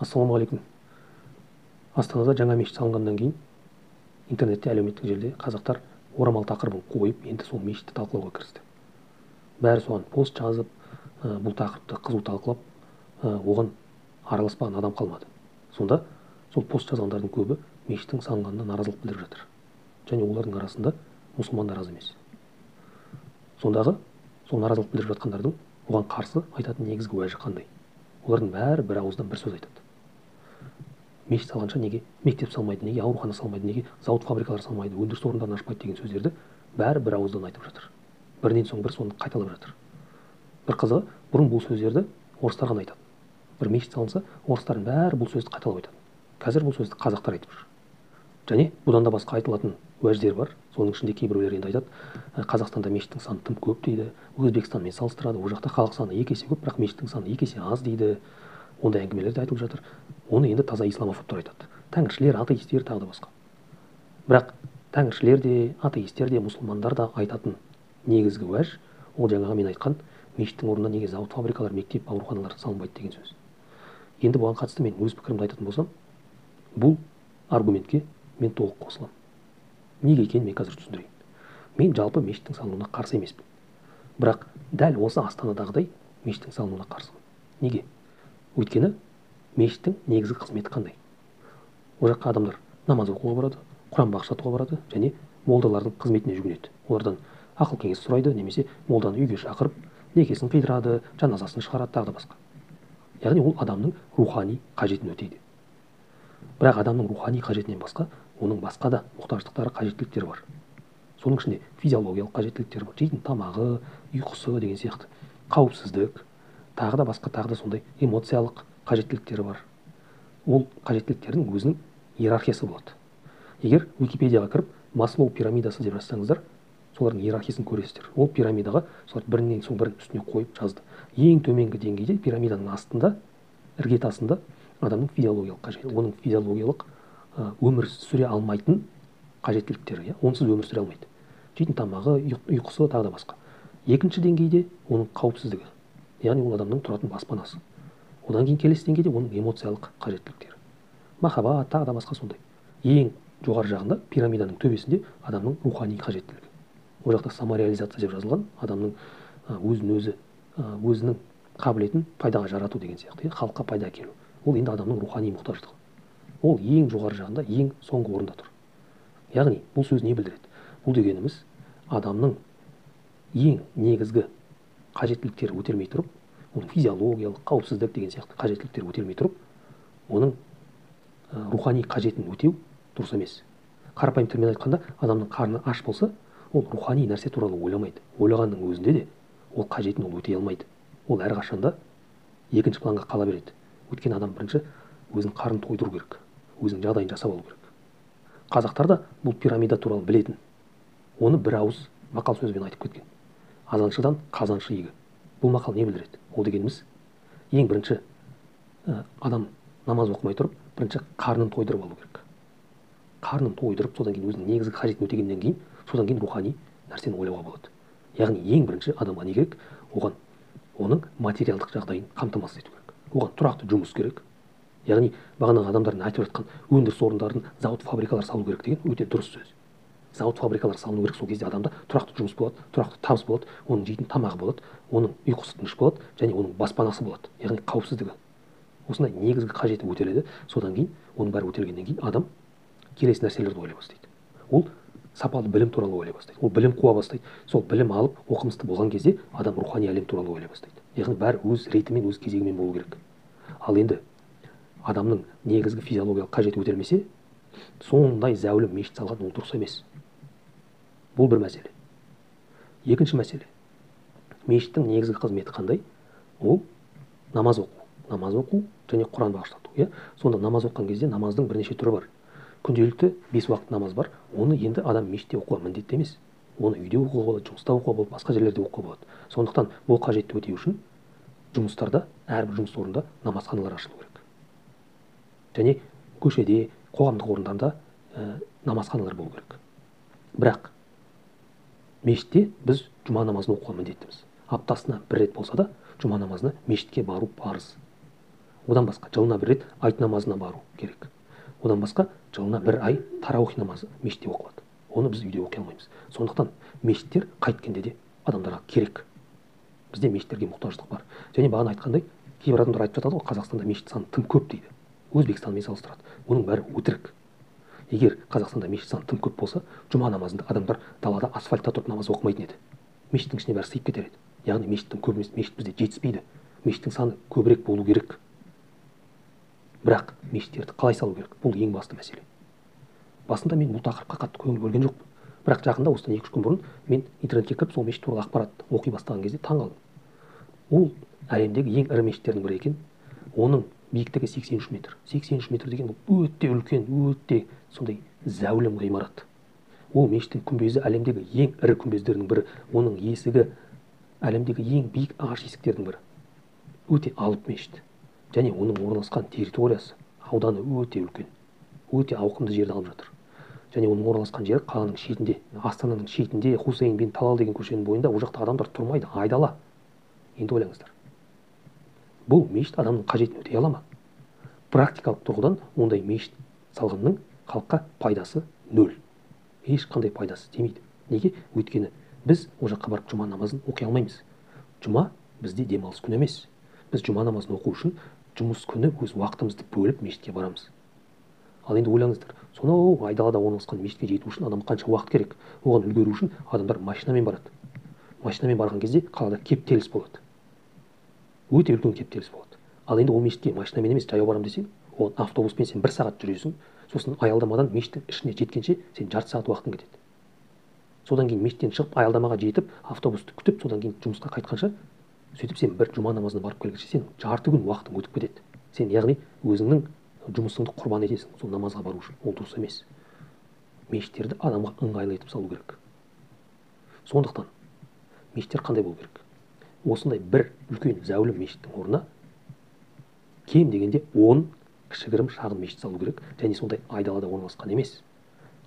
Ассалаумағалейкум. Астанада жаңа мешіт салынғаннан кейін интернетте, әлеуметтік желіде қазақтар орамал тақырыбын қойып, енді сол мешітті талқылауға кірісті. Бәрі соған пост жазып, бұл тақырыпты қызу талқылап, оған араласпаған адам қалмады. Сонда сол пост жазғандардың көбі мешіттің салынғанына наразылық білдіріп жатыр. Және олардың арасында мұсылмандар аз емес. Сондағы сол наразылық білдіріп жатқандардың оған қарсы айтатын негізгі уәжі қандай? Олардың бәрі бір ауыздан бір сөз айтады. Мешіт салғанша неге мектеп салмайды, неге аурухана салмайды, неге зауыт фабрикалар салмайды, өндіріс орындарын ашпайды деген сөздерді бәрі бір ауыздан айтып жатыр. Бірінен соң бір соны қайталап жатыр. Бір қызығы, бұрын бұл сөздерді орыстар ғана айтады. Бір мешіт салынса, орыстардың бәрі бұл сөзді қайталап айтады. Қазір бұл сөзді қазақтар айтып жүр. Және бұдан да басқа айтылатын уәждер бар. Соның ішінде кейбіреулер енді айтады, Қазақстанда мешіттің саны тым көп дейді, Өзбекстанмен салыстырады, ол жақта халық саны екі есе көп, бірақ мешіттің саны екі есе аз дейді. Ондай әңгімелер де айтылып жатыр. Оны енді таза исламофобтар айтады. Тәңіршілер, атеистер, тағы да басқа. Бірақ тәңіршілер де, атеистер де, мұсылмандар да айтатын негізгі уәж, ол жаңағы мен айтқан мешіттің орнына неге зауыт, фабрикалар, мектеп, ауруханалар салынбайды деген сөз. Енді бұған қатысты мен өз пікірімді айтатын болсам, бұл аргументке мен толық қосыламын. Неге екенін мен қазір түсіндірейін. Мен жалпы мешіттің салынуына қарсы емеспін. Бірақ дәл осы Астанадағыдай мешіттің салынуына қарсымын. Неге? Өйткені мешіттің негізгі қызметі қандай? Ол жаққа адамдар намаз оқуға барады, Құран бағыштатуға барады және молдалардың қызметіне жүгінеді. Олардан ақыл кеңес сұрайды, немесе молданы үйге шақырып, некесін қидырады, жаназасын шығарады, тағы да басқа. Яғни ол адамның рухани қажетін өтейді. Бірақ адамның рухани қажетінен басқа, оның басқа да мұқтаждықтары, қажеттіліктері бар. Соның ішінде физиологиялық қажеттіліктері бар, жейтін тамағы, ұйқысы деген сияқты, қауіпсіздік, тағы да басқа, тағы да сондай эмоциялық қажеттіліктері бар. Ол қажеттіліктердің өзінің иерархиясы болады. Егер Википедияға кіріп Маслоу пирамидасы деп жазсаңыздар, солардың иерархиясын көресіздер. Ол пирамидаға солар бірінен соң бірін үстіне қойып жазды. Ең төменгі деңгейде, пирамиданың астында, іргетасында адамның физиологиялық қажеті, оның физиологиялық өмір сүре алмайтын қажеттіліктері, онсыз өмір сүре алмайды. Жейтін тамағы, ұйқысы, тағы да басқа. Екінші деңгейде оның қауіпсіздігі, яғни ол адамның тұратын баспанасы. Одан кейін келесі деңгейде оның эмоциялық қажеттіліктері, махаббат, тағы да басқа сондай. Ең жоғары жағында, пирамиданың төбесінде адамның рухани қажеттілігі. Ол жақта самореализация деп жазылған, адамның өзін өзі, өзінің қабілетін пайдаға жарату деген сияқты, халыққа пайда әкелу. Ол енді адамның рухани мұқтаждығы. Ол ең жоғары жағында, ең соңғы орында тұр. Яғни бұл сөз не білдіреді? Бұл дегеніміз адамның ең негізгі қажеттіліктері өтелмей тұрып, оның физиологиялық, қауіпсіздік деген сияқты қажеттіліктері өтелмей тұрып, оның рухани қажетін өтеу дұрыс емес. Қарапайым тілмен айтқанда, адамның қарны аш болса, ол рухани нәрсе туралы ойламайды. Ойлағанның өзінде де ол қажетін ол өтей алмайды. Ол әрқашанда екінші планға қала береді. Өйткені адам бірінші өзінің қарнын тойдыру керек, өзінің жағдайын жасап алу керек. Қазақтар да бұл пирамида туралы білетін. Оны бір ауыз мақал сөзбен айтып кеткен. Азаншыдан қазаншы игі. Бұл мақал не білдіреді? Ол дегеніміз, ең бірінші адам намаз оқымай тұрып, бірінші қарнын тойдырып алу керек. Қарнын тойдырып, содан кейін өзінің негізгі қажетін өтегеннен кейін, содан кейін рухани нәрсені ойлауға болады. Яғни ең бірінші адамға не керек? Оған оның материалдық жағдайын қамтамасыз ету керек. Оған тұрақты жұмыс керек. Яғни бағанағы адамдардың айтып жатқан өндіріс орындарын, зауыт, фабрикалар салу керек деген өте дұрыс сөз. Зауыт, фабрикалар салыну керек, сол кезде адамда тұрақты жұмыс болады, тұрақты табыс болады, оның жейтін тамағы болады, оның ұйқысы тыныш болады және оның баспанасы болады, яғни қауіпсіздігі. Осындай негізгі қажеті өтеледі. Содан кейін оның бәрі өтелгеннен кейін адам келесі нәрселерді ойлай бастайды. Ол сапалы білім туралы ойлай бастайды. Ол білім қуа бастайды. Сол білім алып, оқымысты болған кезде адам рухани әлем туралы ойлай бастайды. Яғни бәрі өз ретімен, өз кезегімен болу керек. Ал енді адамның негізгі физиологиялық қажеті өтелмесе, сондай зәулім мешіт салған ол дұрыс емес. Бұл бір мәселе. Екінші мәселе. Мешіттің негізгі қызметі қандай? Ол намаз оқу. Намаз оқу және Құран бағыштату. Иә? Сонда намаз оқыған кезде намаздың бірнеше түрі бар. Күнделікті 5 уақыт намаз бар. Оны енді адам мешітте оқуға міндетті емес. Оны үйде оқуға болады, жұмыста оқуға болады, басқа жерлерде оқуға болады. Сондықтан бұл қажетті өтеу үшін жұмыстарда, әрбір жұмыс орнында намазханалар ашылу керек. Және көшеде, қоғамдық орындарда намазханалар болу керек. Бірақ мешітте біз жұма намазын оқуға міндеттіміз. Аптасына бір рет болса да жұма намазына мешітке бару парыз. Одан басқа жылына бір рет айт намазына бару керек. Одан басқа жылына бір ай тарауих намазы мешітте оқылады. Оны біз үйде оқи алмаймыз. Сондықтан мешіттер қайткенде де адамдарға керек. Бізде мешіттерге мұқтаждық бар. Және бағана айтқандай, кейбір адамдар айтып жатады ғой, Қазақстанда мешіт саны тым көп дейді. Өзбекстанмен салыстырады. Оның бәрі өтірік. Егер Қазақстанда мешіт саны тым көп болса, жұма намазында адамдар далада асфальтта тұрып намаз оқымайтын еді. Мешіттің ішіне бәрі сыйып кетер еді. Яғни мешіттің көп емес, мешіт бізде жетіспейді. Мешіттің саны көбірек болу керек. Бірақ мешіттерді қалай салу керек? Бұл ең басты мәселе. Басында мен бұл тақырыпқа қатты көңіл бөлген жоқпын. Бірақ жақында, осыдан 2-3 күн бұрын мен интернетке кіріп, сол мешіт туралы ақпарат оқи бастаған кезде таң қалдым. Ол әлемдегі ең ірі мешіттердің бірі екен. Оның биіктігі 83 метр. 83 метр деген бұл өте үлкен, өте сондай зәулім ғимарат. Ол мешіттің күмбезі әлемдегі ең ірі күмбездердің бірі. Оның есігі әлемдегі ең биік ағаш есіктердің бірі. Өте алып мешіт. Және оның орналасқан территориясы, ауданы өте үлкен. Өте ауқымды жерді алып жатыр. Және оның орналасқан жері қаланың шетінде, Астананың шетінде, Хусейн бин Талал деген көшенің бойында. Ол жақта адамдар тұрмайды, айдала. Енді ойлаңыздар. Бұл мешіт адамның қажетін өтей ала ма? Практикалық тұрғыдан ондай мешіт салғанның халыққа пайдасы нөл. Ешқандай пайдасы тимейді. Неге? Өйткені біз ол жаққа барып жұма намазын оқи алмаймыз. Жұма бізде демалыс күні емес. Біз жұма намазын оқу үшін жұмыс күні өз уақытымызды бөліп мешітке барамыз. Ал енді ойлаңыздар, сонау айдалада орналасқан мешітке жету үшін адамға қанша уақыт керек? Оған үлгеру үшін адамдар машинамен барады. Машинамен барған кезде қалада кептеліс болады. Өте үлкен кептеліс болады. Ал енді ол мешітке машинамен емес, жаяу барам десең, оған автобуспен сен бір сағат жүресің, сосын аялдамадан мешіттің ішіне жеткенше сен жарты сағат уақытың кетеді. Содан кейін мешіттен шығып аялдамаға жетіп, автобусты күтіп, содан кейін жұмысқа қайтқанша, сөйтіп сен бір жұма намазына барып келгенше сен жарты күн уақытың өтіп кетеді. Сен яғни өзіңнің жұмысыңды құрбан етесің сол намазға бару үшін. Ол дұрыс емес. Мешіттерді адамға ыңғайлы етіп салу керек. Сондықтан мешіттер қандай болу керек? Осындай бір үлкен зәулім мешіттің орнына кем дегенде 10 кішігірім шағын мешіт салу керек. Және сондай айдалада орналасқан емес.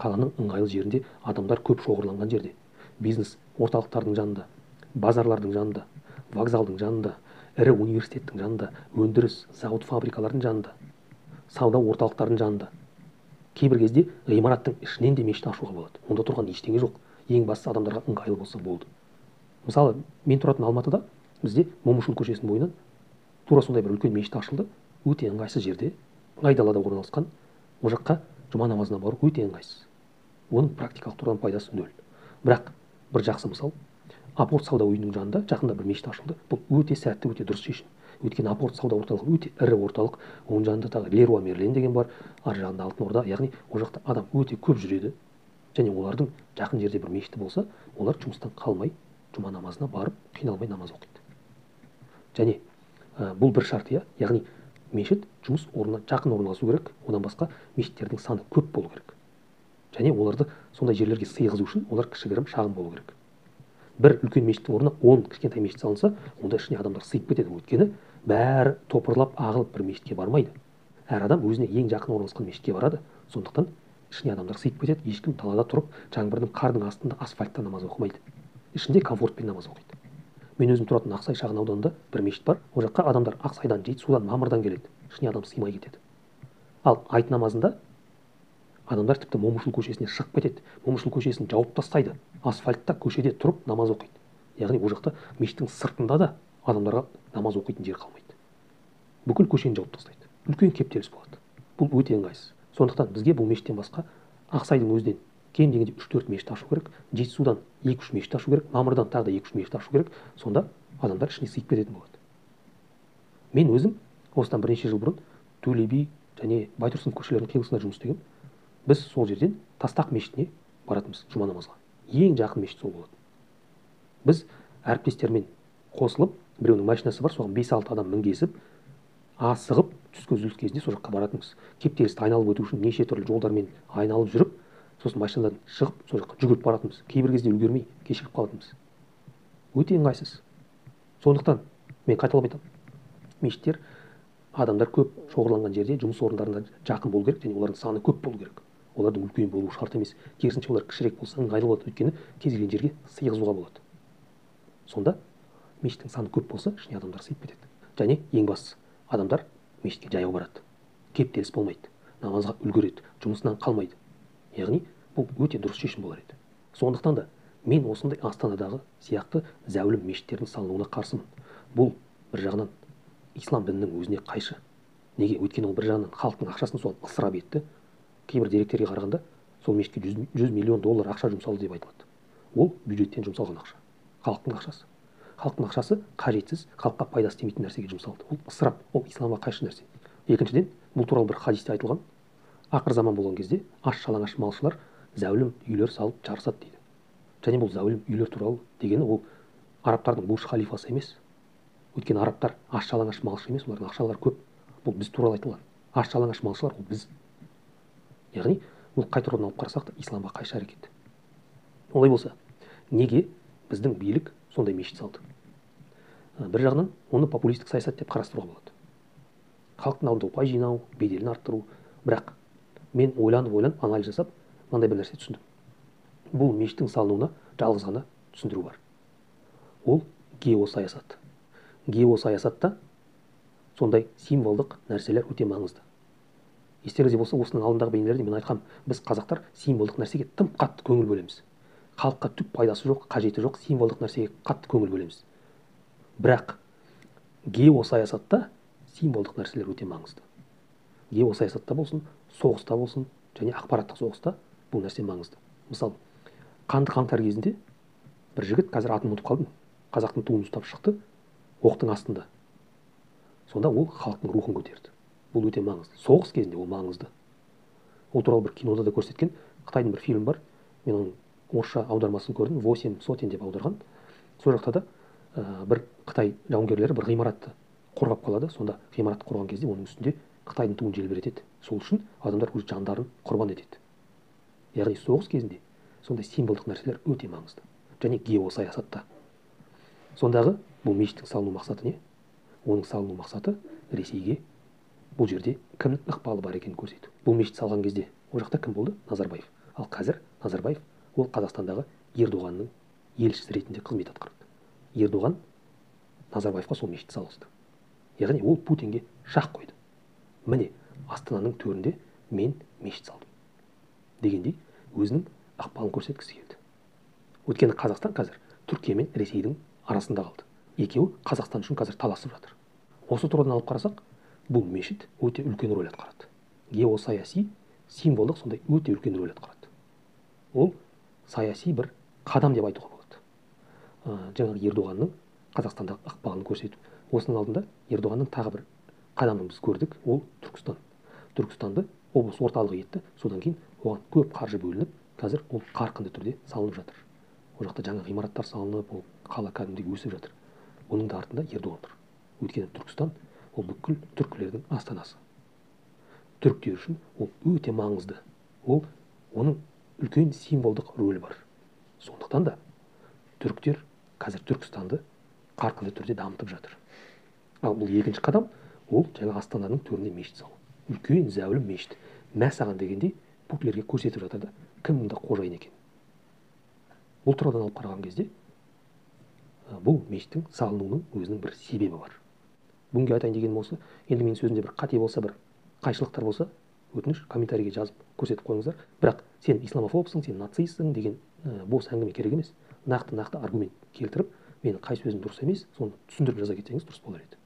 Қаланың ыңғайлы жерінде, адамдар көп шоғырланған жерде, бизнес орталықтардың жанында, базарлардың жанында, вокзалдың жанында, ірі университеттің жанында, өндіріс, зауыт, фабрикалардың жанында, сауда орталықтарының жанында. Кейбір кезде ғимараттың ішінен де мешіт ашуға болады. Онда тұрған ештеңе жоқ. Ең бастысы адамдарға ыңғайлы болса болды. Мысалы, мен тұратын Алматыда бізде Момышұлы көшесінің бойынан тура сондай бір үлкен мешіт ашылды. Өте ыңғайсыз жерде, айдалада орналасқан. Ол жаққа жұма намазына бару өте ыңғайсыз. Оның практикалық тұрғыдан пайдасы нөл. Бірақ бір жақсы мысал, Апорт сауда үйінің жанында жақында бір мешіт ашылды. Бұл өте сәтті, өте дұрыс шешім. Өйткені Апорт сауда орталығы өте ірі орталық. Оның жанында тағы Леруа Мерлен деген бар, ар жағында Алтын Орда. Яғни ол жақта адам өте көп жүреді. Және олардың жақын жерде бір мешіті болса, олар жұмыстан қалмай жұма намазына барып, қиналмай намаз оқиды. Және бұл бір шарт, иә? Яғни мешіт жұмыс орнына жақын орналасу керек. Одан басқа мешіттердің саны көп болу керек. Және оларды сондай жерлерге сыйғызу үшін олар кішігірім шағын болу керек. Бір үлкен мешіттің орнына 10 кішкентай мешіт салынса, онда ішіне адамдар сыйып кетеді. Өйткені бәрі топырлап ағылып бір мешітке бармайды. Әр адам өзіне ең жақын орналасқан мешітке барады. Сондықтан ішіне адамдар сыйып кетеді. Ешкім далада тұрып, жаңбырдың, қардың астында асфальтта намаз оқымайды. Ішінде комфортпен намаз оқиды. Мен өзім тұратын Ақсай шағын ауданында бір мешіт бар. Ол жаққа адамдар Ақсайдан, Жетісудан, Мамырдан келеді. Ішіне адам сыймай кетеді. Ал айт намазында адамдар тіпті Момышұлы көшесіне шығып кетеді. Момышұлы көшесін жауып тастайды. Асфальтта көшеде тұрып намаз оқиды. Яғни ол жақта мешіттің сыртында да адамдарға намаз оқитын жер қалмайды. Бүкіл көшені жауып тастайды. Үлкен кептеліс болады. Бұл өте ыңғайсыз. Сондықтан бізге бұл мешіттен басқа Ақсайдың өзінен кем дегенде 3-4 мешіт ашу керек, Жетісудан 2-3 мешіт ашу керек, Мамырдан тағы да 2-3 мешіт ашу керек. Сонда адамдар ішіне сыйып кететін болады. Мен өзім осыдан бірнеше жыл бұрын Төле би және Байтұрсынов көшелерінің қиылысында жұмыс істегенмін. Біз сол жерден Тастақ мешітіне баратынбыз жұма намазға. Ең жақын мешіт сол болатын. Біз әріптестермен қосылып, біреуінің машинасы бар, соған 5-6 адам мінгесіп, асығып түскі үзіліс кезінде сол жаққа баратынбыз. Кептелісті айналып өту үшін неше түрлі жолдармен айналып жүріп, сосын машинадан шығып, сол жаққа жүгіріп баратынбыз. Кейбір кезде үлгермей кешігіп қалатынбыз. Өте ыңғайсыз. Сондықтан мен қайталап айтамын, мешіттер адамдар көп шоғырланған жерде, жұмыс орындарына жақын болу керек және олардың саны көп болу керек. Олардың үлкен болуы шарт емес. Керісінше олар кішірек болса ыңғайлы болады, өйткені кез келген жерге сыйғызуға болады. Сонда мешіттің саны көп болса, ішіне адамдар сыйып кетеді. Және ең бастысы, адамдар мешітке жаяу барады, кептеліс болмайды, намазға үлгереді, жұмысынан қалмайды. Яғни бұл өте дұрыс шешім болар еді. Сондықтан да мен осындай Астанадағы сияқты зәулім мешіттердің салынуына қарсымын. Бұл бір жағынан ислам дінінің өзіне қайшы. Неге? Өйткені ол бір жағынан халықтың ақшасын соған ысырап етті. Кейбір деректерге қарағанда сол мешітке 100 миллион доллар ақша жұмсалды деп айтылады. Ол бюджеттен жұмсалған ақша, халықтың ақшасы. Халықтың ақшасы қажетсіз, халыққа пайдасы тимейтін нәрсеге жұмсалды. Ол ысырап, ол исламға қайшы нәрсе. Екіншіден, бұл туралы бір хадисте айтылған, ақыр заман болған кезде аш жалаңаш малшылар зәулім үйлер салып жарысады дейді. Және бұл зәулім үйлер туралы дегені ол арабтардың Бурж Халифасы емес. Өйткені арабтар аш жалаңаш малшы емес, олардың ақшалары көп. Бұл біз туралы айтылған. Аш жалаңаш малшылар ол біз. Яғни бұл қай тұрғыдан алып қарасақ та исламға қайшы әрекет. Олай болса, неге біздің билік сондай мешіт салды? Бір жағынан оны популистік саясат деп қарастыруға болады. Халықтың алдында ұпай жинау, беделін арттыру. Бірақ мен ойланып анализ жасап, мынандай бір нәрсе түсіндім. Бұл мешіттің салынуына жалғыз ғана түсіндіру бар. Ол геосаясат. Геосаясатта сондай символдық нәрселер өте маңызды. Естеріңізде болса, осының алдындағы бейнелерде мен айтқам, біз қазақтар символдық нәрсеге тым қатты көңіл бөлеміз. Халыққа түк пайдасы жоқ, қажеті жоқ символдық нәрсеге қатты көңіл бөлеміз. Бірақ геосаясатта символдық нәрселер өте маңызды. Геосаясатта болсын, соғыста болсын, және ақпараттық соғыста бұл нәрсе маңызды. Мысалы, қанды қаңтар кезінде бір жігіт, қазір атын ұмытып қалдым, қазақтың туын ұстап шықты, оқтың астында. Сонда ол халықтың рухын көтерді. Бұл өте маңызды. Соғыс кезінде ол маңызды. Ол туралы бір кинода да көрсеткен, Қытайдың бір фильмі бар. Мен оның орысша аудармасын көрдім, 8 сотен деп аударған. Сол жақта да бір Қытай жауынгерлері бір ғимаратты қорғап қалады. Сонда ғимаратты қорған кезде оның үстінде Қытайдың туын желбіретеді. Сол үшін адамдар өз жандарын құрбан етеді. Яғни соғыс кезінде сондай символдық нәрселер өте маңызды. Және геосаясатта. Сондағы бұл мешіттің салыну мақсаты не? Оның салыну мақсаты Ресейге бұл жерде кімнің ықпалы бар екенін көрсету. Бұл мешіт салған кезде ол жақта кім болды? Назарбаев. Ал қазір Назарбаев ол Қазақстандағы Ердоғанның елшісі ретінде қызмет атқарады. Ердоған Назарбаевқа сол мешітті салғызды. Яғни ол Путинге шақ қойды. Міне, Астананың төрінде мен мешіт салдым дегендей өзінің ықпалын көрсеткісі келді. Өйткені Қазақстан қазір Түркия мен Ресейдің арасында қалды. Екеуі Қазақстан үшін қазір таласып жатыр. Осы тұрғыдан алып қарасақ, бұл мешіт өте үлкен рөл атқарады. Геосаяси, символдық сондай өте үлкен рөл атқарады. Ол саяси бір қадам деп айтуға болады. Жаңағы Ердоғанның Қазақстандағы ықпалын көрсету. Осының алдында Ердоғанның тағы бір қадамын біз көрдік, ол Түркістан. Түркістанды облыс орталығы етті, содан кейін оған көп қаржы бөлініп, қазір ол қарқынды түрде салынып жатыр. Ол жақта жаңа ғимараттар салынып, ол қала кәдімгідей өсіп жатыр. Оның да артында Ердоған тұр. Өйткені Түркістан ол бүкіл түркілердің астанасы. Түріктер үшін ол өте маңызды. Ол оның үлкен символдық рөлі бар. Сондықтан да түріктер қазір Түркістанды қарқынды түрде дамытып жатыр. Ал бұл екінші қадам, ол жаңа Астананың төрінде мешіт салу. Үлкен зәулім мешіт. Мә саған дегендей Путлерге көрсетіп жатыр да, кім мұнда қожайын екен. Бұл тұрғыдан алып қараған кезде бұл мешіттің салынуының өзінің бір себебі бар. Бүгінге айтайын дегенім осы. Енді менің сөзімде бір қате болса, бір қайшылықтар болса, өтініш комментарийге жазып көрсетіп қойыңыздар. Бірақ сен исламофобсың, сен нацистсің деген бос әңгіме керек емес. Нақты-нақты аргумент келтіріп, менің қай сөзім дұрыс емес, соны түсіндіріп жаза кетсеңіз дұрыс болар еді.